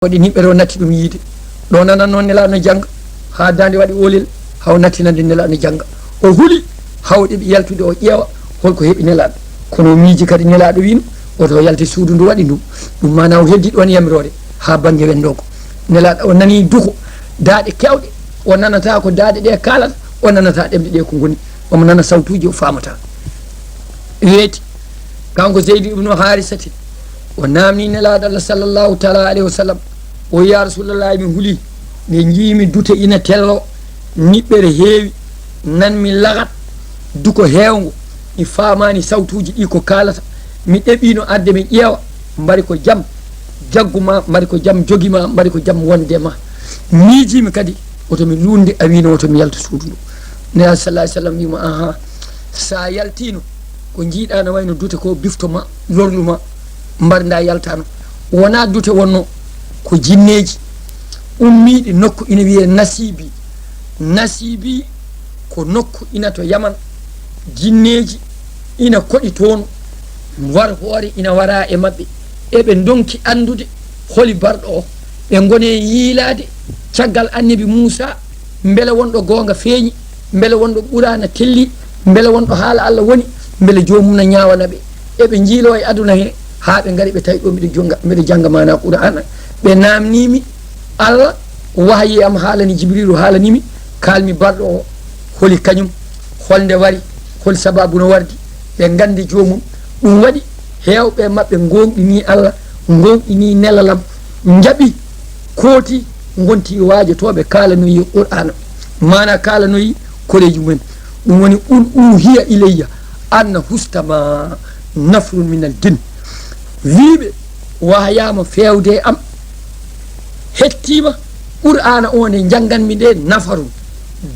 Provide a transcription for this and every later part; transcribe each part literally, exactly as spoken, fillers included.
Waɗi niɓɓere o natti ɗum yiide. Ɗo nanan noon Nelaaɗo no jannga, haa daande waɗi oolel, haa o nattinande Nelaaɗo no jannga. O huli, haa o ɗeɓi yaltude o ƴeewa, hol ko heɓi Nelaaɗo. Kono o miiji kadi Nelaaɗo wiino, woto o yalte suudu ndu waɗi ndu. Ɗum maanaa o heddi ɗoon yamiroore, haa bannge wendoogo. Nelaaɗo o nanii duko, daaɗe keewɗe, o nanata ko daaɗe ɗe kaalata, o nanata ɗemɗe ɗe ko ngoni. Omo nana sawtuuji, o faamata. Weeti, kanko Zeydi ibnu Haarisati, o naamni Nelaaɗo Allah sallallahu taala alayhi wa sallam, o wi'i, "Ya Rasuulallahi, mi huli, nde njiimi dute ina tello, niɓɓere heewi, nan mi lagat, duko heewngo, mi faamaani sawtuuji ɗi ko kaalata, mi ɗeɓiino arde mi ƴeewa, mbari ko jam jaggu ma, mbari ko jam jogi ma, mbari ko jam wonde ma. Miijiimi kadi, woto mi luunde, a wiino woto mi yalta suudu ndu." Nelaaɗo sallallahu alayhi wa sallam wi'i mo, "Ahaa, so a yaltiino, ko njiiɗaa no wayno dute ko bifto ma, lorlu ma, mbarda yaltaano. Wonaa dute wonno, ko jinneeji ummiiɗi nokku ina wiyee Nasiibi. Nasiibi ko nokku ina to Yaman. Jinneeji ina koɗi toon, war hoore ina wara e maɓɓe. Eɓe ndonki anndude holi barɗo o. Ɓe ngoni e yiilaade caggal annabi Muusaa, mbele wonɗo goonga feeñi, mbele wonɗo Quraana telli, mbele wonɗo haala Allah woni, mbele joomum na ñaawana ɓe. Eɓe njiiloo e aduna he, haa ɓe ngari ɓe tawi ɗo mbiɗo jonnga, mbiɗo jannga maanaa Quraana." Ɓe naamnii mi, Allah wahayi am haalani Jibriilu, haalani mi, kaalmi barɗo o, holi kañum, hol nde wari, hol sabaabu no wardi, ɓe nganndi joomum. Ɗum waɗi heewɓe maɓɓe ngoongɗinii Allah, ngoongɗinii nelal am, njaɓi, kooti, ngonti waajotooɓe kaalanoyi Qur'aana. Maanaa kaalanoyi koreeji mumen. Ɗum woni, "Qul uuhiya ilayya annahu stama nafarun minal jinn." Wiiɓe wahayaama feewde e am, hettiima Qur'aana o nde njannganmi nde, nafarun,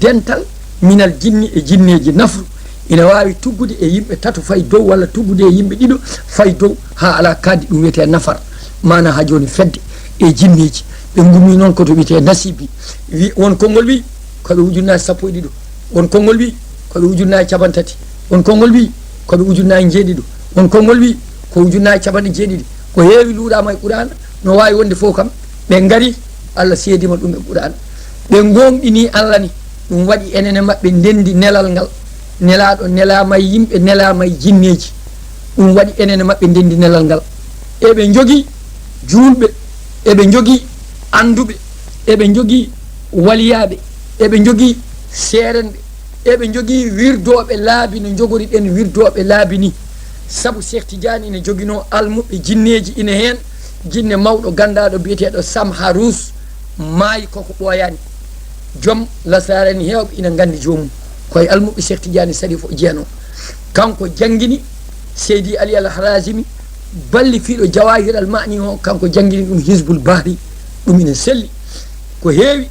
dental, minal jinni, e jinneeji. Nafru ina waawi tuggude e yimɓe tato fay dow, walla tuggude e yimɓe ɗiɗo fay dow, haa alaa kadi, ɗum wiyetee nafar. Maanaa haa jooni fedde e jinneeji. Ɓe ngummi noon ko to wiyetee Nasiibi. Wi-, won konngol wi ko ɓe ujunnaaji sappo e ɗiɗo. Won konngol wi ko ɓe ujunnaaji cappanɗe tati. Won konngol wi ko ɓe ujunnaaji njeeɗiɗo. Won konngol wi ko ujunnaaji cappanɗe jeeɗiɗi. Ko heewi luuɗaama e Qur'aana, no waawi wonde fof kam, ɓe ngari, Allah seediima ɗum e Qur'aana. Ɓe ngoongɗinii Allah ni, ɗum waɗi enen e maɓɓe ndenndi nelal ngal. Nelaaɗo nelaama e yimɓe, nelaama e jinneeji. Ɗum waɗi enen e maɓɓe ndenndi nelal ngal. Eɓe njogii juulɓe, eɓe njogii annduɓe, eɓe njogii waliyaaɓe, eɓe njogii seerenɓe, eɓe njogii wirdooɓe laabi no njogori ɗen wirdooɓe laabi ni. Sabu Seex Tijaani ina joginoo almuɓɓe jinneeji, ina heen jinne mawɗo ganndaaɗo biyeteeɗo Samharus, maayi koko ɓooyaani. Joom lasaraare en heewɓe ina nganndi joomum. Ko e almuɓɓe Seex Tijaani Sariif o jeyanoo. Kanko janngini Seydi Ali Al Harazimi, ballifiiɗo Jawaahir Al Maani o, kanko janngini ɗum Hizbul Bahri, ɗum ina selli. Ko heewi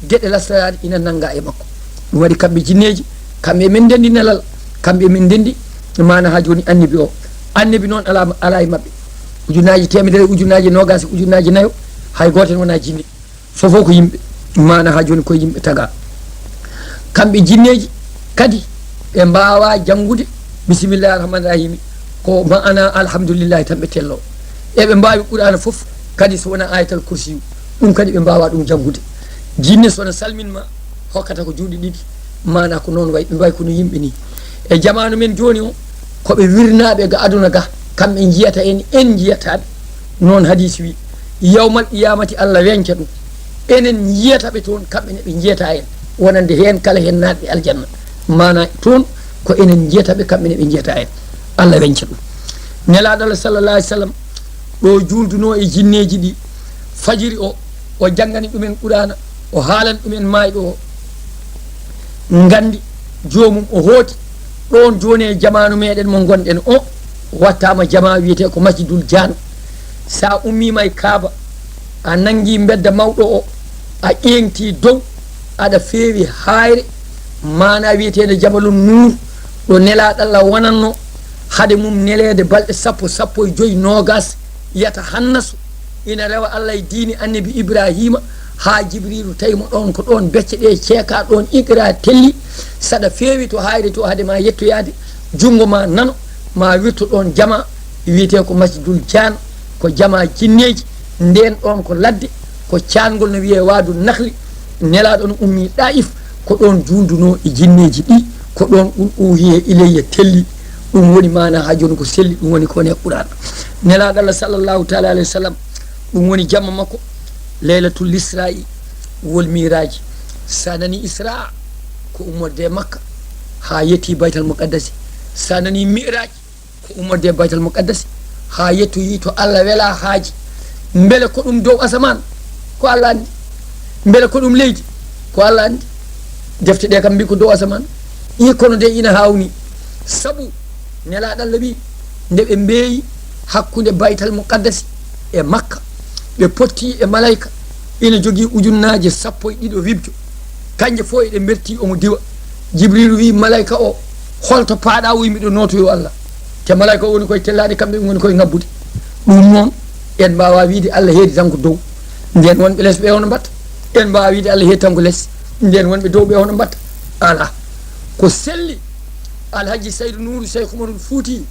geɗe lasaraare ina nannga e makko. Ɗum waɗi kamɓe jinneeji, kamɓe emin ndenndi nelal, kamɓe emin ndenndi maanaa haa jooni annabi o. Annabi noon alaa, alaa e maɓɓe. Ujunnaaji teemedere, ujunnaaji noogaas, ujunnaaji nayo, hay gooto en wonaa jinne. Fof fof ko yimɓe, maanaa haa jooni ko yimɓe tagaa. Kamɓe jinneeji kadi, ɓe mbaawaa janngude Bismillaahi Rahmaani Rahiimi, ko maanaa Alhamdulillaahi tan ɓe telloo. Eɓe mbaawi Qur'aana fof kadi, so wonaa Aayatal Kursiyu, ɗum kadi ɓe mbaawaa ɗum janngude. Jinne so na salmin ma, hokkata ko juuɗe ɗiɗi, maanaa ko noon wayi, ɓe mbayi ko no yimɓe ni. E jamaanu men jooni o, ko ɓe wirnaaɓe ga aduna ga, kamɓe njiyata en, en njiyataa ɓe. Noon hadiis wi, "Yawmal qiyaamati Allah weñca ɗum. Enen njiyata ɓe toon, kamɓe ne ɓe njiyataa en. Wonande heen kala heen naatɓe aljanna." Maanaa toon ko enen njiyata ɓe, kamɓe ne ɓe njiyataa en. Allah weñca ɗum. Nelaaɗo Allah sallallaahu alayhi wa sallam ɗo juuldunoo e jinneeji ɗi, fajiri o, o janngani ɗumen Qur'aana, o haalani ɗumen maayɗo o. Nganndi joomum o hooti. Ɗoon jooni e jamaanu meeɗen mo ngonɗen o, wattaama jamaa wiyetee ko Masjidul Jaan. So a ummiima e Kaaba, a nanngi mbedda mawɗo o, a ƴeeŋtii dow, aɗa feewi haayre, maanaa wiyeteende Jabalun Nuur, ɗo Nelaaɗo Allah wonannoo, hade mum neleede balɗe sappo, sappo e joy, noogaas, yata hannasu, ina rewa Allah e diini Annabi Ibraahiima, haa Jibriilu tawi mo ɗoon, ko ɗoon becce ɗe ceekaa, ɗoon Iqra telli. Saɗa feewi to haayre to, hade ma yettoyaade, junngo ma nano, ma wirto ɗoon jamaa, wiyetee ko Masjidul Jaan, ko jamaa jinneeji. Ndeen ɗoon ko ladde, Ko caangol no wiyee Waadu Nahli, Nelaaɗo no ummii Ɗaa'if, ko ɗoon juulduno e jinneeji ɗi, ko ɗoon ɗum uuhi e ilayya telli. Ɗum woni maanaa haa jooni ko selli, ɗum woni ko woni e Qur'aana. Nelaaɗo Allah sallallahu taala alayhi wa sallam, ɗum woni jamma makko, Laylatul Israa'i wal Mi'raaji. So a nanii Israa, ko ummorde e Makka haa yettii Baytal Muqaddasi. So a nanii Mi'raaj, ko ummorde e Baytal Muqaddasi haa yettoyii to Allah welaa haaji. Mbele ko ɗum dow asamaan? Ko Allah anndi. Mbele ko ɗum leydi? Ko Allah anndi. Defte ɗe kam mbii ko dow asamaan. Ii, kono de ina haawnii. Sabu Nelaaɗo Allah wii, nde ɓe mbeeyi hakkunde Baytal Muqaddasi e Makka, ɓe potti e malayka ina jogii ujunnaaje sappo e ɗiɗo wibjo. Kanje fof eɗe mbertii omo diwa. Jibriilu wii malayka o, "Holto paaɗaa?" O wii, "Miɗo nootoyoo Allah." Te malayka o woni koye tellaade, kamɓe ɓe ngoni koye ŋabbude. Ɗum noon, en mbaawaa wiide Allah heedi tan ko dow. Ndeen wonɓe les ɓe hono mbatta? En mbaawaa wiide Allah heedi tan ko les. Ndeen wonɓe dow ɓe hono mbatta? Alaa. Ko selli, Alhaji Saydu Nuuru Seyku Umarul Fuuti,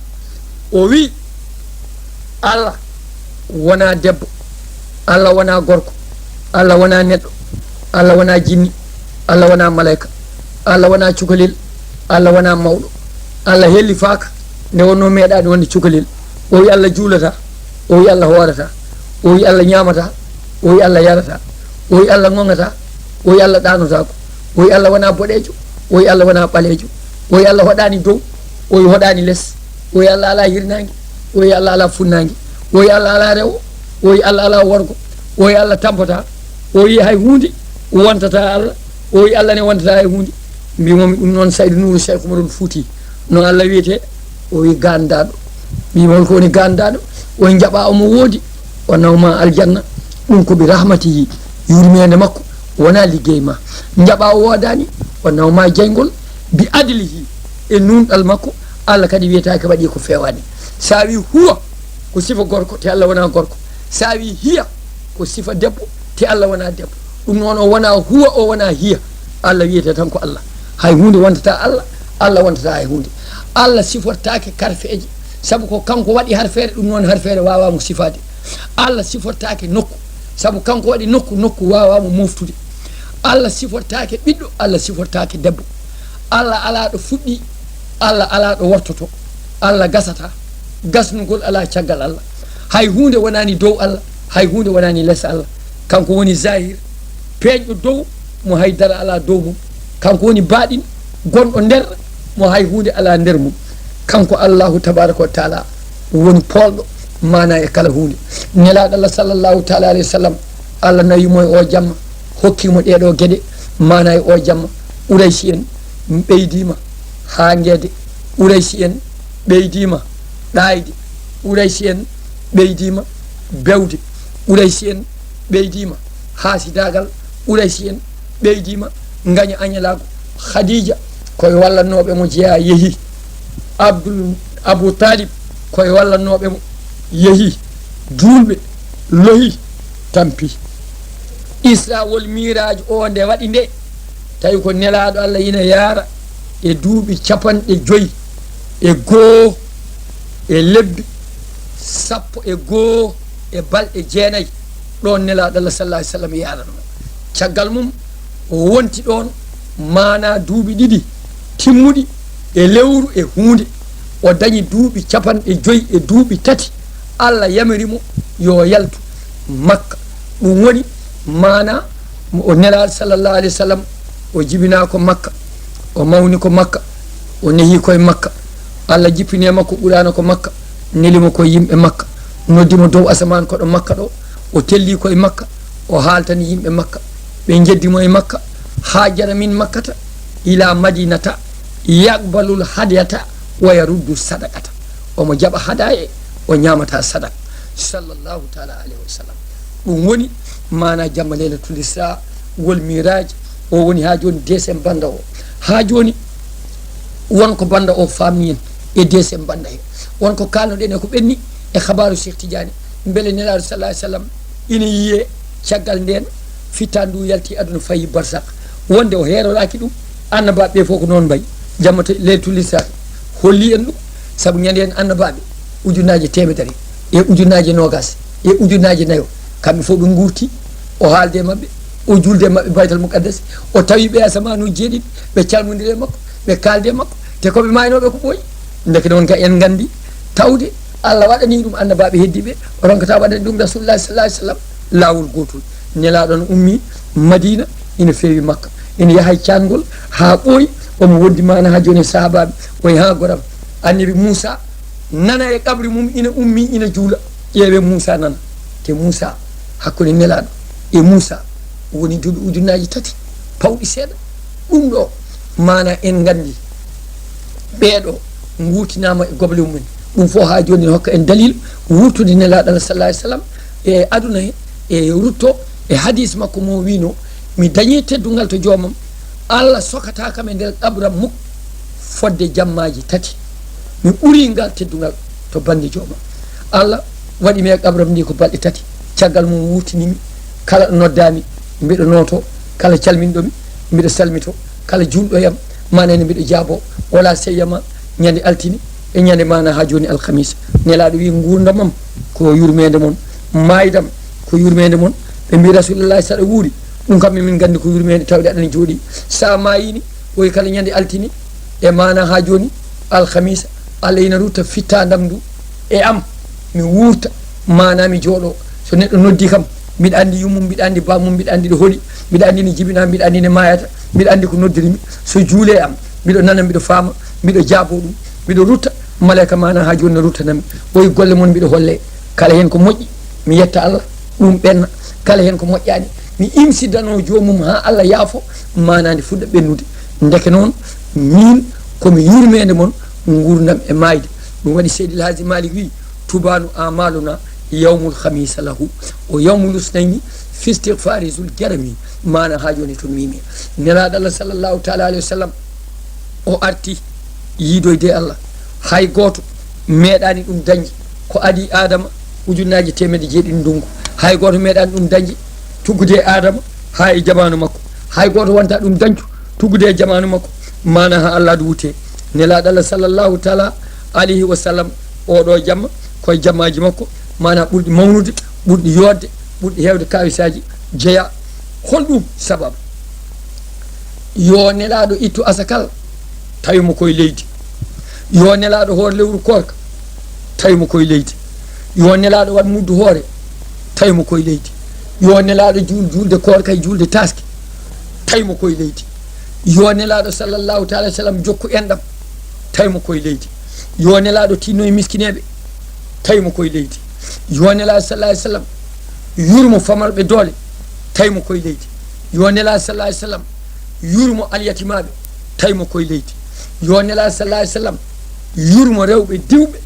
o wii, Allah wonaa debbo, Allah wonaa gorko, Allah wonaa neɗɗo, Allah wonaa jinni, Allah wonaa malayka, Allah wonaa cukalel, Allah wonaa mawɗo, Allah hellifaaka nde wonnoo meeɗaani wonde cukalel. O wii Allah juulataa, o wii Allah hoorataa, o wii Allah ñaamataa, o wii Allah yarataa, o wii Allah ŋoŋataa, o wii Allah ɗaanotaako, o wii Allah wonaa boɗeejo, o wii Allah wonaa ɓaleejo, o wii Allah hoɗaani dow, o wii hoɗaani les, o wii Allah alaa hirnaange, o wii Allah alaa funnaange, o wii Allah alaa rewo, o wii Allah alaa worgo, o wii Allah tampataa, o wii hay huunde wontataa Allah, o wii Allah ne wontataa hay huunde. Mbii mo mi ɗum noon Saydu Nuuru Seyku Umarul Fuuti, no Allah wiyetee? O wii gaandaaɗo. Mbii mo hol ko woni gaandaaɗo? O wii njaɓaa omo woodi, o nawma aljanna, ɗum ko bi rahmatihi, yurmeende makko, wonaa liggey ma. Njaɓaa o woodaani, o nawma jeyngol, bi adlihi, e nuunɗal makko, Allah kadi wiyetaake waɗii ko feewaani. So a wii huwa, ko sifa gorko, te Allah wonaa gorko. So a wii hiya, ko sifa debbo, te Allah wonaa debbo. Ɗum noon, o wonaa huwa, o wonaa hiya. Allah wiyetee tan ko Allah. Hay huunde wontataa Allah, Allah wontataa hay huunde. Allah sifortaake karfeeje, sabu ko kanko waɗi harfeere, ɗum noon harfeere waawaa mo sifaade. Allah sifortaake nokku, sabu kanko waɗi nokku, nokku waawaa mo mooftude. Allah sifortaake ɓiɗɗo, Allah sifortaake debbo. Allah alaa ɗo fuɗɗii, Allah alaa ɗo wortotoo. Allah gasataa, gasnugol alaa caggal Allah. Hay huunde wonaani dow Allah, hay huunde wonaani les Allah. Kanko woni Zaahir, peeñɗo dow mo hay dara alaa dow mum. Kanko woni Baaɗin, gonɗo nder mo hay huunde alaa nder mum. Kanko Allaahu tabaaraka wa taala woni poolɗo maanaa e kala huunde. Nelaaɗo Allah sallallahu taala alayhi wa sallam, Allah nawi mo e o jamma, hokki mo ɗee ɗoo geɗe maanaa e o jamma. Qurayshi en ɓeydiima haangeede, Qurayshi en ɓeydiima ɗaayde, Qurayshi en ɓeydiima bewde, Qurayshi en ɓeydiima haasidaagal, Qurayshi en ɓeydiima ngaño añalaagu. Khadija ko e wallannooɓe mo jeyaa, yehi. Abdul, Abu Talib ko e wallannooɓe mo, yehi. Juulɓe lohi, tampi. Isra wal Miiraaj o nde waɗi nde, tawi ko Nelaaɗo Allah ina yaara e duuɓi capanɗe joyi e goo e lebbi sappo e goo e balɗe jeenayi, ɗoon Nelaaɗo Allah sallallahu alayhi wa sallam yaarano. Caggal mum, o wonti ɗoon maanaa duuɓi ɗiɗi timmuɗi e lewru e huunde. O dañi duuɓi capanɗe joyi e duuɓi tati. Allah yamiri mo yo yaltu Makka. Ɗum woni maanaa mo o Nelaaɗo sallallahu alayhi wa sallam, o jibinaa ko Makka, o mawni ko Makka, o nehi koye Makka. Allah jippini e makko Qur'aana ko Makka, neli mo koye yimɓe Makka, noddi mo dow asamaan ko ɗo Makka ɗo, o telli koye Makka, o haaltani yimɓe Makka. Ɓe njeddi mo e Makka, haajara min Makkata ila Madinata, yaqbalul hadiyata wa yaruddu sadaqata. Omo jaɓa hadaya, o ñaamata sadaka. Sallallahu taala alayhi wa sallam. Ɗum woni maanaa jamma Laylatul Isra wal Miiraaj. O woni haa jooni deuxième bannda o. Haa jooni won ko bannda o faamni en e deuxième bannda he. Won ko kaalnoɗen e ko ɓenni e habaaru Cheikh Tidiane. Mbele Nelaaɗo sallallahu alayhi wa sallam ina yiyee caggal ndeen fittaandu ndu yalti aduna fayi barsak. Wonde o heeroraaki ɗum, annabaaɓe ɓe fof ko noon mbayi. Jamma to Laylatul Isra holli en ɗum, sabu ñande en annabaaɓe ujunnaaje teemedere e ujunnaaje noogaas e ujunnaaje nayo, kamɓe fof ɓe nguurti O haalde e maɓɓe, o juulde e maɓɓe Baytal Muqaddasi, o tawi ɓe asamaanu jeeɗiɗi, ɓe calmondiri e makko, ɓe kaalde e makko, te ko ɓe maaynooɓe ko ɓooyi. Ndeke noon ka en nganndi tawde Allah waɗanii ɗum annabaaɓe heddiiɓe, o ronkata waɗande ɗum Rasulullah sallallahu alaihi wasallam laawol gootol. Nelaaɗo no ummii Madiina, ina feewi Makka, ina yaha e caangol haa ɓooyi, omo wondi maana haa jooni e sahaabaaɓe, o yaha goram. Annabi Muusa nana e qabri mum ina ummii, ina juula. Ƴeewee Muusa nana. Te Muusa, hakkunde Nelaaɗo e Muusa woni duuɓi ujunnaaji tati pawɗi seeɗa. Ɗum ɗo, maana en nganndi, ɓeeɗo nguurtinaama e goble mum en. Ɗum fof haa jooni ne hokka en dalil wurtude Nelaaɗo Allah sallallahu alaihi wasallam e aduna he, e rutto e hadis makko mo wiino, "Mi dañi teddungal to joomam, Allah sokata kam e nder qabram mum fodde jammaaji tati. Mi ɓuri ngal teddungal to bannge joomam. Allah waɗi mi e qabram ndi ko balɗe tati. Caggal mum wurtini mi, kala ɗo noddaa mi, mbiɗo nooto, kala calminɗo mi, mbiɗo salmito, kala juulɗo e am, maana ne mbiɗo jaabo, wala seyama ñande altine e ñande maana haa jooni alhamisa." Nelaaɗo wi, "Nguurndam am ko yurmeende mon, maaydam ko yurmeende mon." Ɓe mbi, "Rasulullahi, saɗa wuuri?" "Ɗum kam min nganndi ko yurmeende tawde aɗani jooɗi. Sa maayini, woy kala ñande altine e maana haa jooni alhamisa, Allah ina rutta fittaandam ndu e am, mi wuurta, maana mi jooɗo. So neɗɗo noddi kam, mbiɗa anndi yummum, mbiɗa anndi bammum, mbiɗa anndi ɗo hoɗi, mbiɗa anndi ne jibina, mbiɗa anndi ne maayata, mbiɗa anndi ko noddiri mi. So juule am, mbiɗo nana, mbiɗo faama, mbiɗo jaabo ɗum, mbiɗo rutta, malayka maana haa jooni ne ruttana mi. Woy golle mon mbiɗo holle, kala heen ko moƴƴi, mi yetta Allah, ɗum ɓenna. Kala heen ko moƴƴaani, mi imsidano joomum haa Allah yaafo, maana ndi fuɗɗa ɓennude. Ndeke noon, min ko mi yurmeende mon, nguurndam e maayde." Ɗum waɗi Seydi El Hadji Malick wi, "Tubaanu amaluna yawmul khamisa lahu, o yawmul usnayni fi istighfari zul jarami." Maana haa jooni to mimi. Nelaaɗo Allah sallallahu taala alayhi wa sallam, o arti yiidoyde e Allah. Hay gooto meeɗaani ɗum dañde ko adii Aadama ujunnaaji teemedde jeeɗiɗi ndunngu. Hay gooto meeɗaani ɗum dañde tuggude e Aadama haa e jamaanu makko. Hay gooto wonta ɗum dañtu tuggude e jamaanu makko. Maana haa Allah du wutte. Nelaaɗo Allah sallallahu taala alayhi wa sallam, oɗo jamma, koye jammaaji makko, maana ɓurɗi mawnude, ɓurɗi yooɗde, ɓurɗi heewde kaawisaaji jeya. Holɗum sababu? Yo Nelaaɗo ittu asakal, tawi mo koye leydi. Yo Nelaaɗo hoor lewru koorka, tawi mo koye leydi. Yo Nelaaɗo waɗ muddu hoore, tawi mo koye leydi. Yo Nelaaɗo juul juulde koorka e juulde taaske, tawi mo koye leydi. Yo Nelaaɗo sallallahu taala alayhi wa sallam jokku enɗam, tawi mo koye leydi. Yo Nelaaɗo tinno e miskineeɓe, tawi mo koye leydi. Yo Nelaaɗo sallallahu alayhi wa sallam yurmo famarɓe doole, tawi mo koye leydi. Yo Nelaaɗo sallallahu alayhi wa sallam yurmo alyatimaaɓe, tawi mo koye leydi. Yo Nelaaɗo sallallahu alayhi wa sallam yurmo rewɓe diwɓe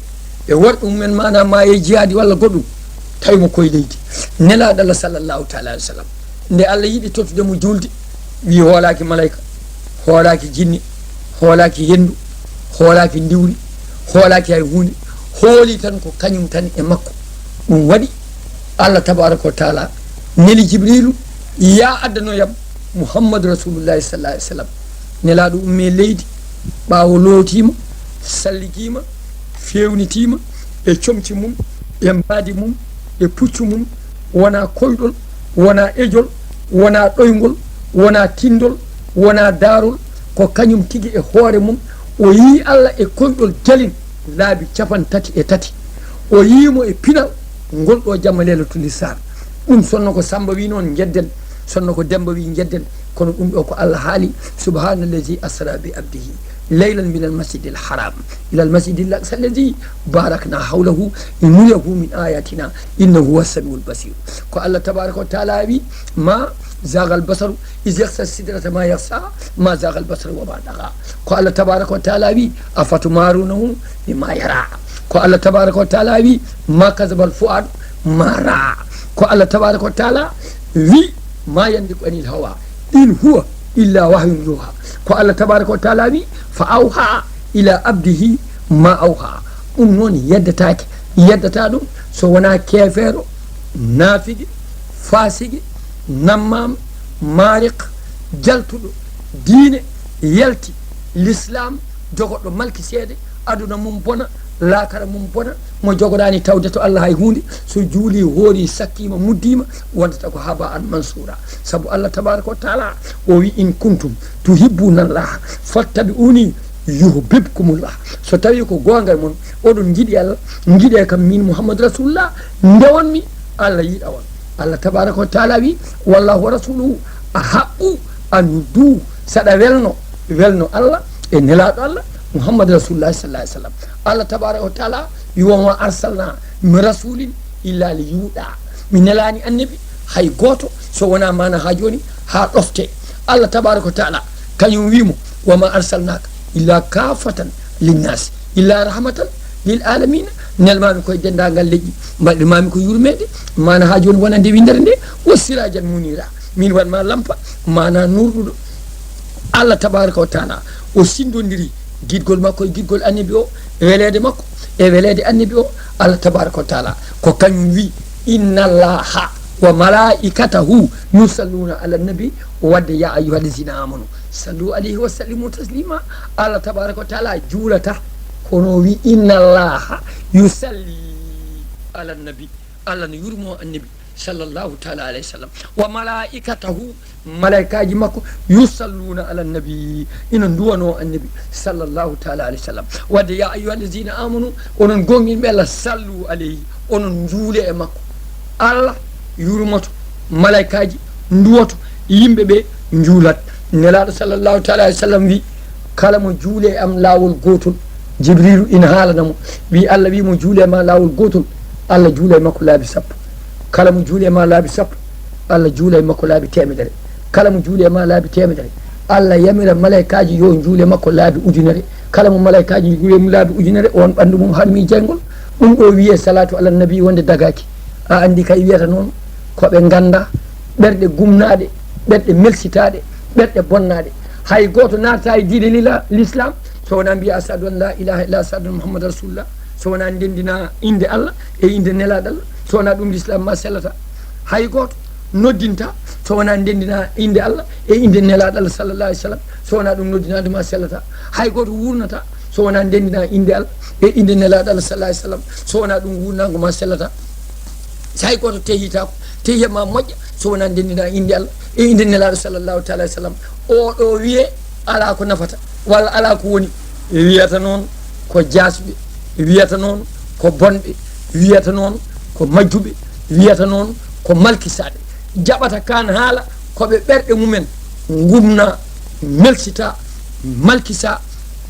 e worɓe mumen, maana maayi e jihaadi walla goɗɗum, tawi mo koye leydi. Nelaaɗo Allah sallallahu taala alayhi wa sallam, nde Allah yiɗi tottude mo juulde, wi hoolaaki malayka, hoolaaki jinne, hoolaaki henndu, hoolaaki ndiwri, hoolaaki hay huunde, hooli tan ko kañum tan e makko. Ɗum waɗi Allah tabaraka wa taala neli Jibriilu, "Ya addanoyam Muhammadu Rasulullahi sallallahu alayhi wa sallam." Nelaaɗo ummi e leydi, ɓaawo lootiima, salligiima, feewnitiima e comci mum, e mbaadi mum, e puccu mum, wonaa koyɗol, wonaa ejol, wonaa ɗoyngol, wonaa tinndol, wonaa daarol, ko kañum tigi e hoore mum, o yii Allah e koyɗol jalin laabi cappanɗe tati e tati. O yii mo e pinal ngol ɗo jamma Leylatul Isra. Ɗum sonno ko Samba wi noon, njedden, sonno ko Demba wi, njedden, kono ɗum ɗo ko Allah haali, "Subhanallazi asra bi abdihi laylan minal masjidil haram ilal masjidil aqsa allazi barakna hawlahu linuriyahu min ayatina innahu huwa samiul basir." Ko Allah tabaraka wa taala wi, "Ma zagal basaru iz yaghsha sidrata ma yaghsha, ma zagal basaru wa ma daga." Ko Allah tabaraka wa taala wi, "Afatumarunahu bima yara." Ko Allah tabaraka wa taala wi, "Ma kazabal fuadu ma raa." Ko Allah tabaraka wa taala wi, "Ma yandiqu anil hawa, in huwa illa wahyun yuha." Ko Allah tabaraka wa taala wi, "Fa awha ila abdihi ma awha." Ɗum noon yeddataake, yeddata ɗum so wonaa keefeero, naafigi, faasigi, nammaam, maariq, jaltuɗo diine, yalti l'islam, jogoɗo malki seede, aduna mum bona, Laakara mum bona, mo jogoɗaani tawde to Allah hay huunde, so juuli, hoori, sakkiima, muddiima, wondata ko haba an mansuura. Sabu Allah tabaaraka wa taala o wi, "In kuntum tuhibbuna Allah fattabi'uni yuhbibkumullah." So tawi ko goonga e mon, oɗon njiɗi Allah, njiɗe kam min Muhammad Rasulullah, ndewon mi, Allah yiɗa on. Allah tabaaraka wa taala wi, "Wallahu wa rasuluhu ahaqqu an yurduhu." Saɗa welno, welno Allah e nelaaɗo Allah, Muhammad Rasulullah sallallahu alaihi wasallam. Allah tabaaraka wa taala wi, "Wa ma arsalna min rasulin illa li yuɗa." Mi nelaani annabi hay gooto so wonaa maana haa jooni haa ɗofte. Allah tabaaraka wa taala kañum wi mo, "Wa ma arsalnaka illa kaffatan linnaasi illa rahmatan lil alamina." Nelmaami koye denndaangal leƴƴi, mbaɗirmaami ko yurmeede, maana haa jooni wonande winndere nde, "wa sirajan munira." Min waɗ ma lampa, maana nurɗuɗo. Allah tabaaraka wa taala o sinndondiri giɗgol makko e giɗgol annabi o, weleede makko e weleede annabi o. Allah tabaaraka wa taala ko kañum wi, "Inna Allaha wa malaikatahu yusalluna ala nabi." Wadde, "Ya ayyuha allazina amanu sallu alayhi wa sallimu taslima." Allah tabaaraka wa taala juulata, kono o wi, "Inna Allaha yusalli ala nabi." Allah no yurmo annabi sallallahu taala alayhi wa sallam. "Wa malaikatahu," malaikaaji makko, "yusalluna ala nabi," ina nduwano annabi sallallahu taala alayhi wa sallam. Wadde, "Ya ayyuha allazina amanu," onon goonɗinɓe Allah, "sallu alayhi," onon njuule e makko. Allah yurmoto, malaikaaji nduwoto, yimɓe ɓe njuulat. Nelaaɗo sallallahu taala alayhi wa sallam wi, "Kala mo juule e am laawol gootol," Jibriilu ina haalana mo, wi, "Allah wi mo juule e ma laawol gootol, Allah juula e makko laabi sappo. Kala mo juule e ma laabi sappo, Allah juula e makko laabi teemedere. Kala mo juule e ma laabi teemedere, Allah yamira malaikaaji yo njuule makko laabi ujunere. Kala mo malaikaaji njuule mo laabi ujunere, on ɓanndu mum harmi jeyngol." Ɗum ɗo wiyee salatu ala nabi wonde dagaaki. A anndi kay wiyata noon ko ɓe ngannda, ɓerɗe gumnaaɗe, ɓerɗe melsitaaɗe, ɓerɗe bonnaaɗe. Hay gooto naata e diine lila-, l'islam so wonaa mbiya, "Ashhadu an la ilaha illa, ashhadu anna Muhammadan rasulullah." So wonaa ndenndina innde Allah e innde nelaaɗo Allah, so wonaa ɗum l'islam ma sellata. Hay gooto noddinta so wonaa ndenndina innde Allah e innde nelaaɗo Allah sallallahu alaihi wasallam, so wonaa ɗum noddinaade ma sellata. Hay gooto wurnata so wonaa ndenndina innde Allah e innde nelaaɗo Allah sallallahu alaihi wasallam, so wonaa ɗum wurnaango ma sellata. So hay gooto tehitaako, tehiya ma moƴƴa so wonaa ndenndina innde Allah e innde nelaaɗo sallallahu taala alaihi wasallam. O ɗo wiyee alaa ko nafata walla alaa ko woni, wiyata noon ko jaasɓe, wiyata noon ko bonɓe, wiyata noon ko majjuɓe, wiyata noon ko malkisaaɓe. Jaɓata kaan haala ko ɓe ɓerɗe mumen ngumna, melsita, malkisa,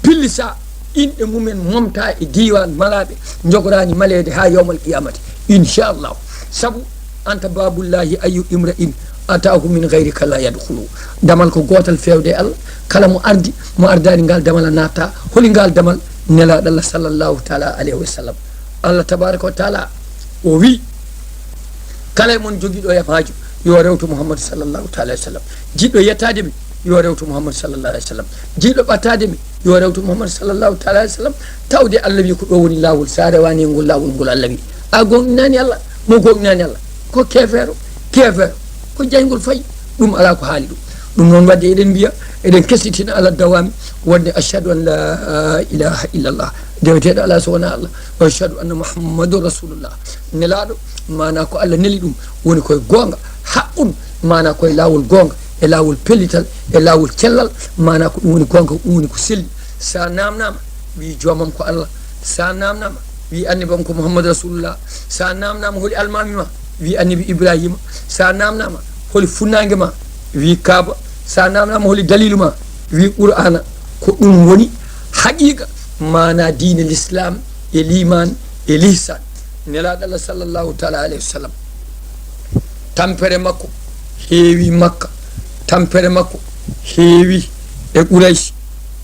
pillisa, inɗe mumen momta e diiwaan malaaɓe, njogoraani maleede haa yawmal qiyamati, inchallahu. Sabu, "Anta babullahi ayyu imra'in atahu min ghayrika la yadkhulu." Damal ko gootal feewde e Allah, kala mo ardi, mo ardaani ngal damal a natta. Holi ngal damal? Nelaaɗo Allah sallallahu taala alayhi wa sallam. Allah tabaraka wa taala o wi, "Kala e mon jogiiɗo e am haaju, yo rewto Muhammad sallallahu taala alayhi wa sallam. Jiɗɗo yettaade mi, yo rewto Muhammad sallallahu alayhi wa sallam. Jiɗɗo ɓattaade mi, yo rewto Muhammad sallallahu taala alayhi wa sallam." Tawde Allah wi ko ɗo woni laawol, so a rewaani e ngol laawol ngol Allah wi, a gooŋɗinaani Allah. Mo gooŋɗinaani Allah ko keefeero, keefeero ko jayngol fayi. Ɗum alaa ko haali ɗum. Ɗum noon waɗde eɗen mbiya, eɗen kesitina ala dawami wonde, "Ashhadu an la ilaha illallah," deweteeɗo alaa so wonaa Allah, "wa ashhadu anna Muhammadan rasulullah." Nelaaɗo, maanaa ko Allah neli ɗum, woni koye goonga, haqqun, maanaa koye laawol goonga, e laawol pellital, e laawol cellal, maanaa ko ɗum woni goonga, ko ɗum woni ko selli. Sa naamnaama, wi joomam ko Allah. Sa naamnaama, wi annabam ko Muhammad rasulullah. Sa naamnaama holi almaami ma, wi annabi Ibrahima. Sa naamnaama holi funnaange ma, wi Kaaba. Sa naamnaama holi daliilu ma, wi Qur'aana. Ko ɗum woni haqiiqa maanaa diine l'islam e liimaan e lihsaan. Nelaaɗo Allah sallallahu taala alayhi wa sallam, tampere makko heewi Makka, tampere makko heewi e Quraysh,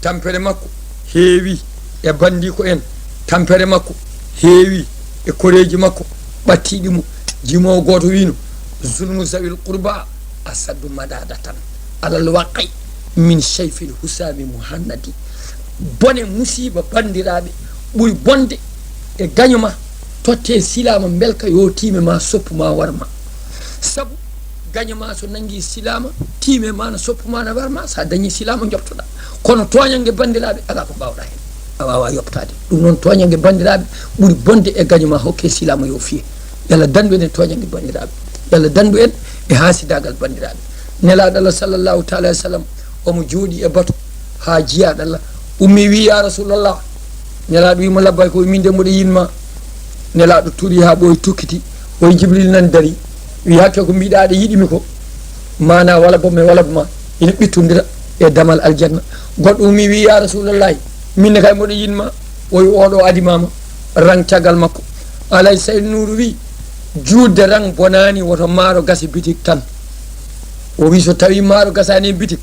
tampere makko heewi e banndiiko en, tampere makko heewi e koreeji makko ɓattiiɗi mo. Jimoowo gooto wiino, "Zulmu zawil qurba asaddu madadatan alal waqi min shayfil husami muhannadi." Bone musiiba banndiraaɓe ɓuri bonde e gaño ma totte silaama mbelka yo tiime ma soppu ma war ma. Sabu gaño ma so nanngi silaama, tiime ma na soppu ma na war ma, sa dañi silaama joptoɗa. Kono tooñannge banndiraaɓe alaa ko mbaawɗa heen. a waawaa yoɓtaade. Ɗum noon, tooñannge banndiraaɓe ɓuri bonde e gaño ma hokke silaama yo fiye. Yo Allah danndu en e tooñannge banndiraaɓe. Yo Allah danndu en e haasidaagal banndiraaɓe. Nelaaɗo Allah sallallahu taala wa sallam, omo jooɗii e batu haa jiyaaɗo Allah ummii, wii, "Ya Rasulallah." Nelaaɗo wii mo, "Labbayka." O wii, "Min de mboɗo yiɗ ma." Nelaaɗo turi haa ɓooyi, tukkiti. O wii, "Jibril nan darii." Wii, "Hakke ko mbiɗa aɗa yiɗi mi ko, maanaa wala bo mi wala bo ma ina ɓittondira e damal aljanna." Goɗɗo ummii, wii, "Ya Rasulallahi, min ne kay mboɗo yiɗ ma." O wii, "Oɗo adii ma ma." Rang caggal makko. Alay Saydu Nuuru wii, "Juutde rang bonaani, woto maaro gasa bitik tan." O wii, "So tawii maaro gasaani e bitik,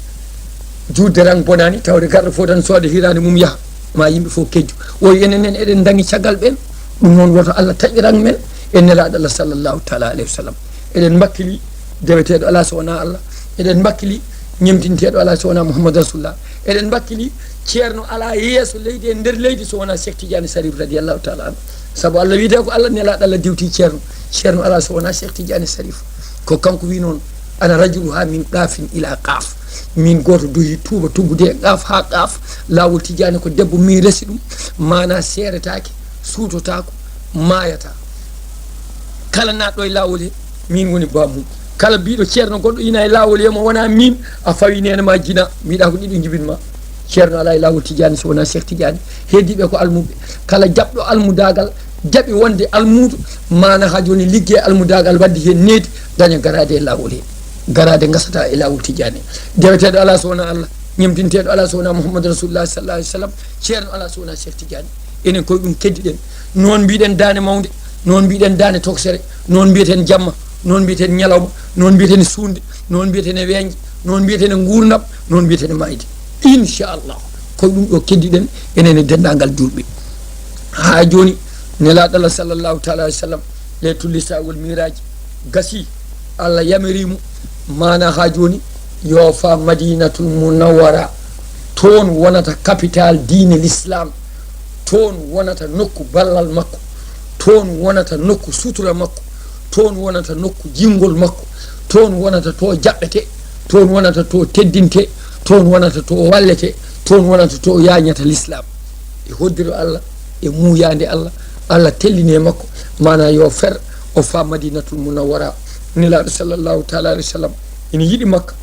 juutde rang bonaani, tawde garɗo fof tan sooda hiraande mum yaha, ma yimɓe fof kejju." O wii, "Enen nen eɗen ndaŋi caggal ɓeen, ɗum noon woto Allah taƴ rang men e Nelaaɗo Allah sallallahu taala alayhi wa sallam." Eɗen mbakkili deweteeɗo alaa so wonaa Allah, eɗen mbakkili ñemtinteeɗo alaa so wonaa Muhammad Rasulullah, eɗen mbakkili ceerno alaa yeeso leydi e nder leydi so wonaa Cheikh Tidiane Sarif radiyallahu taala anhu. Sabu Allah wiyetee ko Allah, Nelaaɗo Allah diwtii ceerno, ceerno alaa so wonaa Cheikh Tidiane Sarif. Ko kanko wii noon, "Ana rajuluha min qaafin ila qaaf." Min gooto duhi tuuba tuggude e qaaf haa qaaf. Laawol Tijaani ko debbo, min resi ɗum, maanaa seeretaake, suutotaako, maayataa. Kala naatɗo e laawol he, min woni bammum. Kala biiɗo ceerno goɗɗo ina e laawol he mo wonaa min, a fawi neene ma jina, mbiɗa ko ɗiɗo njibin ma. Ceerno alaa e laawol Tijaani so wonaa Cheikh Tijaani. Heddiiɓe ko almuɓe. Kala jaɓɗo almudaagal, jaɓi wonde almuudo, maanaa haa jooni liggee almudaagal, waddi heen needi, daña garaade e laawol he. Garaade ngasata e laawol Tijaani. Deweteeɗo alaa so wonaa Allah, ñemtinteeɗo alaa so wonaa Muhammadu Rasulullah sallallahu alaihi wasallam, ceerno alaa so wonaa Cheikh Tijaani. Enen koye ɗum keddiɗen. Noon mbiɗen daande mawnde, noon mbiɗen daande toksere, noon mbiyeten jamma, noon mbiyeten ñalawma, noon mbiyeten suunde, noon mbiyeten e weeñde, noon mbiyeten e nguurndam, noon mbiyeten e maayde. Inchallah, koye ɗum ɗo keddiɗen enen e denndaangal juulɓe. Haa jooni, Nelaaɗo Allah sallallahu taala alaihi wasallam, leylatul isra wal miraaji gasii, Allah yamiri mo, maanaa haa jooni yo faa Madinatul Munawwara, toon wonata capital diine l'islam, toon wonata nokku ballal makko, toon wonata nokku sutura makko, toon wonata nokku jinngol makko, toon wonata to jaɓɓete, toon wonata to teddinte, toon wonata to wallete, toon wonata to yaañata l'islam. E hoddiro Allah, e muuyaande Allah, Allah tellini e makko, maanaa yo fer, o faa Madinatul Munawwara. Nelaaɗo sallallahu taala alaihi wasallam ina yiɗi Makka,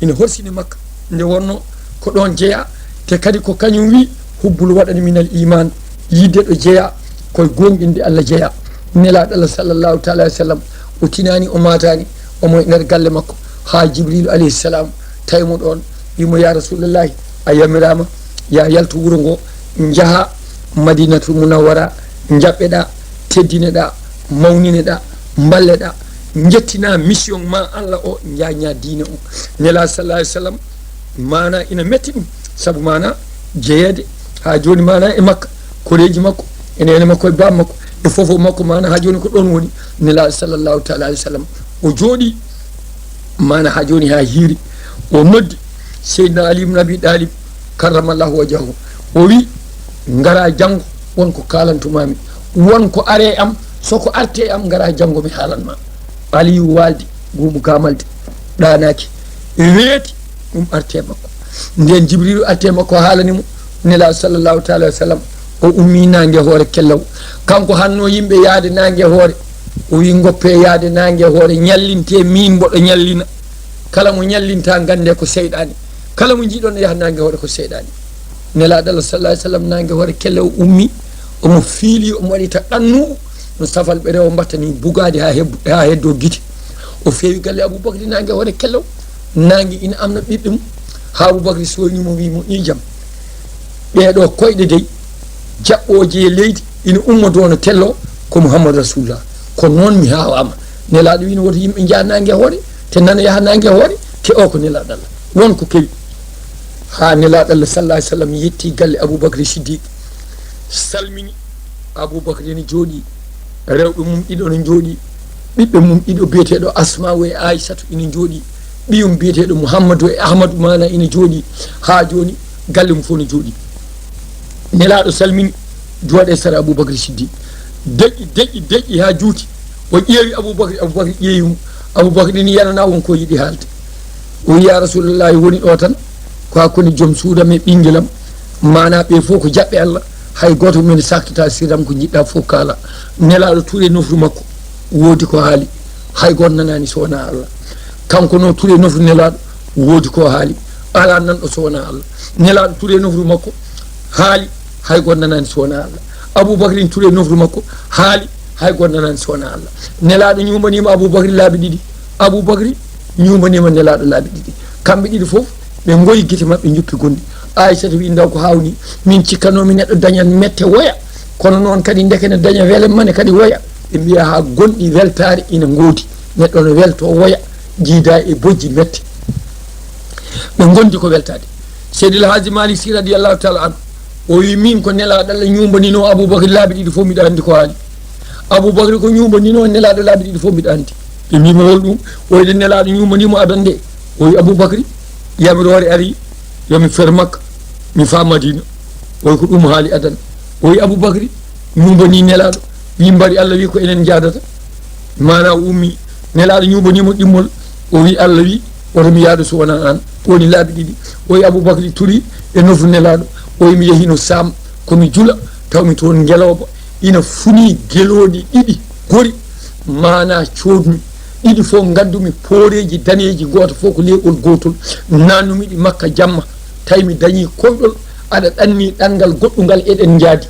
ina horsini Makka, nde wonno ko ɗoon jeyaa, te kadi ko kañum wi, "Hubbul waɗani minal iman." Yiɗde ɗo jeyaa, koye goonɗinde Allah jeyaa. Nelaaɗo Allah sallallahu taala alaihi wasallam, o tinaani, o maataani, omo e nder galle makko, haa Jibrilu alayhi salam tawi mo ɗoon, wi mo, "Ya Rasulullahi, a yamiraama, ya yaltu wuro ngo, njaha Madinatul Munawwara, njaɓɓeɗaa, teddineɗaa, mawnineɗaa, mballeɗaa, njettinaa mission ma Allah o, njaññaa diine o." Nelaaɗo sallallahu alaihi wasallam, maanaa ina metti ɗum, sabu maanaa jeyeede haa jooni maanaa e Makka, koreeji makko, e neene makko, e baaba makko, e fofo makko, maanaa haa jooni ko ɗoon woni. Nelaaɗo sallallahu taala alaihi wasallam, o jooɗii, maanaa haa jooni haa hiiri, o noddi Seydina Ali ibn Abi Talib karramallahu wajhahu, o wi, "Ngara janngo, won ko kaalantumaami, won ko are am, so ko arte am, ngara janngo mi haalan ma." Aliyu waaldi, guumu gaamaldi, ɗaanaaki, weeti, ɗum arte makko. Nden Jibrilu arte makko haalani mo, Nelaaɗo sallallahu taala wa sallam, o ummi naange hoore kellaw. Kanko hanno yimɓe yaade naange hoore. O wi, "Ngoppe yaade naange hoore, ñallinte min mboɗo ñallina." Kala mo ñallinta, ngannde ko seyɗaani. Kala mo njiɗon yaha naange hoore ko seyɗaani. Nelaaɗo Allah sallallahu alaihi wasallam naange hoore kellaw ummi, omo fiili, omo waɗi ta ɗannu, no safal ɓe rewo mbatta ni bugaade haa heb-, haa heddo gite. O feewi galle Abubakri naange hoore kellaw, naange ina amna ɓiɓɓe mum. Haa Abubakri soyni mo, wi mo, "Ijam, ɓeeɗo koyɗe dey, jaɓɓooje e leydi, ina umma doona tello, ko Muhammadu Rasulullah. Ko noon mi haawaama." Nelaaɗo wi no woto yimɓe njaha naange hoore, te nana yaha naange hoore, te o ko Nelaaɗo Allah. Won ko kewi. Haa Nelaaɗo Allah sallallahu alaihi wasallam yetti galle Abubakri Siddiq, salmini. Abubakri ene jooɗi, rewɓe mum ɗiɗo no njooɗi, ɓiɓɓe mum ɗiɗo biyeteeɗo Asma'u e Aysatu ina njooɗi, ɓiyum biyeteeɗo Muhammadu e Ahmadu maana ina jooɗi, haa jooni galle mum fof no jooɗi. Nelaaɗo salmini, jooɗe sara Abubakri Siddiq. Deƴƴi, deƴƴi, deƴƴi haa juuti. O ƴeewi Abubakri, Abubakri ƴeewi mo. Abubakri ni yanana won ko yiɗi haalde. O wi, "Ya Rasulullahi, woni ɗo tan ko hakkunde joom suudam e ɓingelam. Maana ɓe fof ko jaɓɓe Allah. Hay gooto men saktata sirram, ko njiɗɗa fof kaala. Nelaaɗo tuure nofru makko, woodi ko haali. Hay gooto nanaani so wonaa Allah. Kanko no tuure nofru Nelaaɗo, woodi ko haali. Alaa nanɗo so wonaa Allah. Nelaaɗo tuure nofru makko, haali. Hay gooto nanaani so wonaa Allah. Abubakrin tuure nofru makko, haali. Hay gooto nanaani so wonaa Allah. Nelaaɗo ñuumbaniima Abubakri laabi ɗiɗi. Abubakri ñuumbaniima Nelaaɗo laabi ɗiɗi. Kamɓe ɗiɗi fof, ɓe ngoyi gite maɓɓe, njuppi gonɗi. Aysata wi, "Ndaw ko haawni, min cikkanoomi neɗɗo dañan mette woya, kono noon kadi ndeke ne daña wele mane kadi woya." Ɓe mbiya haa gonɗi weltaare ina ngoodi, neɗɗo no welto woya, jiida e bojji mette. Ɓe ngondi ko weltaade. Seydil Haaji Malik Si radiyallahu taala anhu, o wi, "Min ko Nelaaɗo Allah ñuumbaninoo Abubakri laabi ɗiɗi fof, miɗa anndi ko haali." Abubakri ko ñuumbaninoo Nelaaɗo laabi ɗiɗi fof, miɗa anndi. Ɓe mbiima, "Hol ɗum?" O wi, "Nde Nelaaɗo ñuumbaninoo adannde." O wi, "Abubakri, yamiroore ari, yo mi fer Makka, mi faa Madina." O wi, "Ko ɗum haali adan." O wi, "Abubakri ñuumbanii Nelaaɗo, wi, mbari Allah wi ko enen njaadata." Maanaa o ummi, Nelaaɗo ñuumbanii mo ɗimmol, o wi, "Allah wi, woto mi yaadu so wonaa aan." Woni laabi ɗiɗi. O wi, "Abubakri turi e nofru Nelaaɗo." O wi, "Mi yehino Saam, ko mi jula, taw mi toon ngelooba ina funii gelooɗi ɗiɗi gori, maanaa coodmi ɗiɗi fof, ngaddumi pooreeji daneeji, gooto fof ko leeɓol gootol, naannumi ɗi Makka jamma, tawi mi dañii koyɗol aɗa ɗanni ɗanngal goɗɗungal, eɗen njaadi.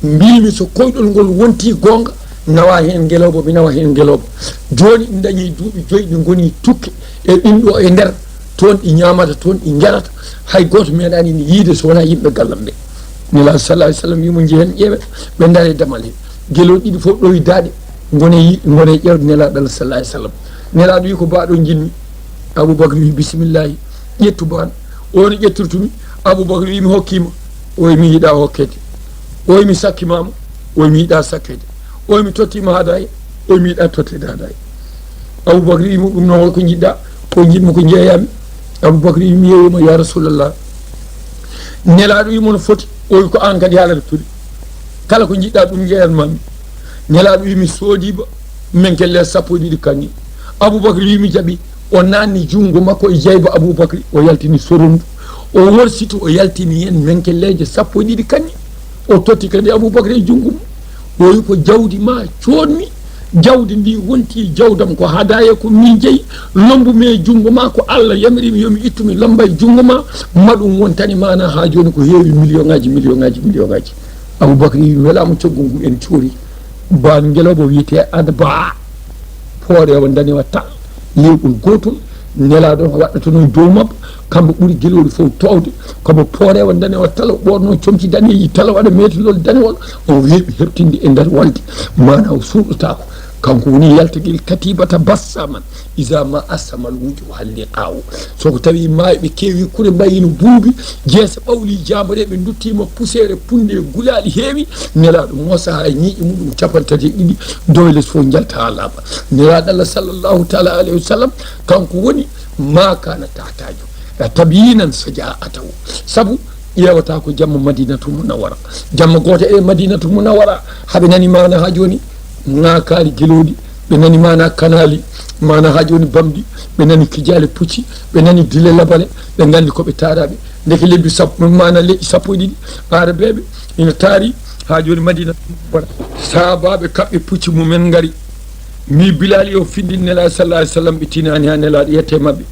Mbiimi so koyɗol ngol wontii goonga, nawa heen ngelooba, mi nawa heen ngelooba. Jooni ɗi dañii duuɓi joyi, ɗi ngonii tukke e ɗin ɗo e nder, toon ɗi ñaamata, toon ɗi njarata. Hay gooto meeɗaani mi yiide so wonaa yimɓe gallam ɓe." Nelaaɗo sallallahu alaihi wasallam wi mo, "Njehen ƴeewen." Ɓe ndari e damal he. Gelooɗi ɗiɗi fof ɗowi daaɗe, ngone yi-, ngone ƴeewde Nelaaɗo Allah sallallahu alaihi wasallam. Nelaaɗo wi, "Ko baaɗo njiɗmi." Abubakar wi, "Bisimillahi, ƴettu baaɗo." O no ƴettirtumi, Abubakar wi, "Mi hokkiima." O wi, "Mi yiɗaa hokkeede." O wi, "Mi sakkimaama." O wi, "Mi yiɗaa sakkeede." O wi, "Mi tottiima hadaya." O wi, "Mi yiɗaa totteede hadaya." Abubakar wi mo, "Ɗum noon, hol ko njiɗɗaa?" O wi, "Njiɗmi ko njeeyaami." Abubakar wi, "Mi yeeyoma, ya Rasulallah." Nelaaɗo wi mo, "No foti?" O wi, "Ko aan kadi haalata turi. Kala ko njiɗɗaa ɗum njeeyanmaami." Nelaaɗo wi, "Mi soodiima menkelle sappo e ɗiɗi kaŋŋe." Abubakar wi, "Mi jaɓi." O naanni junngo makko e jayba Abubakar, o yaltini soronndu. O worsiti, o yaltini heen menkelleeje sappo e ɗiɗi kaŋŋe. O totti kadi Abubakar e junngo mum. O wi, "Ko jawdi maa coodmi, jawdi ndi wonti jawdam, ko hadaya ko min jeyi, lombu mi e junngo ma, ko Allah yamiri mi yo mi ittu, mi lomba e junngo ma, ma ɗum wontani ma na haa jooni ko heewi million ŋaaji, million ŋaaji, million ŋaaji." Abubakar wi, "Mi welaama coggu ngu en coori." Baan ngelooba wiyetee Adba, pooreewa ndanewa tal, leeɓol gootol, Nelaaɗo o waɗɗatano dow makko, kambo ɓuri gelooɗi fof toowde, komo pooreewa ndanewa tal, o ɓoorno comci daneeji tal, o waɗa meetilol danewol, o weeɓi heɓtinde e nder walde, maanaa o suuɗotaako. Kanko woni yaltagel katibata bassaman, iza ma assamal wujuha liqa'u. So ko tawi maayɓe keewi, kure mbayi no buubi, jeese ɓawli jaambareeɓe nduttiima, puseere punde gulaali heewi, Nelaaɗo Muusa haa e ñiiƴe muɗum capanɗe tati e ɗiɗi, dowe les fof njalta haa laaɓa. Nelaaɗo Allah sallallahu taala alayhi wa sallam, kanko woni ma kana tahtaju, tabiyinan saja'atahu. Sabu ƴeewata ko jamma Madinatul Munawwara. Jamma gooto e Madinatul Munawwara, haɓe nani maana haa jooni, ŋaakaali gelooɗi, ɓe nani maana kanaali, maana haa jooni bamɗi, ɓe nani kijaale pucci, ɓe nani dile labale, ɓe nganndi ko ɓe taaraaɓe. Ndeke lebbi sappo, maana leƴƴi sappo e ɗiɗi, aarabeeɓe ina taari haa jooni Madinatul Munawwara. Sahaabaaɓe kaɓɓi pucci mumen ngari. Mi Bilaali o findin Nelaaɗo sallallahu alaihi wasallam, ɓe tinaani haa Nelaaɗo yette maɓɓe.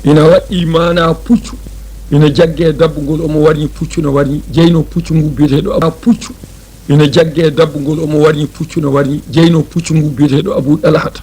Ina waɗɗi maana puccu, ina jagge e dabbugol, omo warñi puccu, no warñi, jeyno puccu ngu biyeteeɗo Abu, puccu, ina jagge e dabbugol, omo warñi puccu, no warñi, jeyno puccu ngu biyeteeɗo Abu Ɗalhata.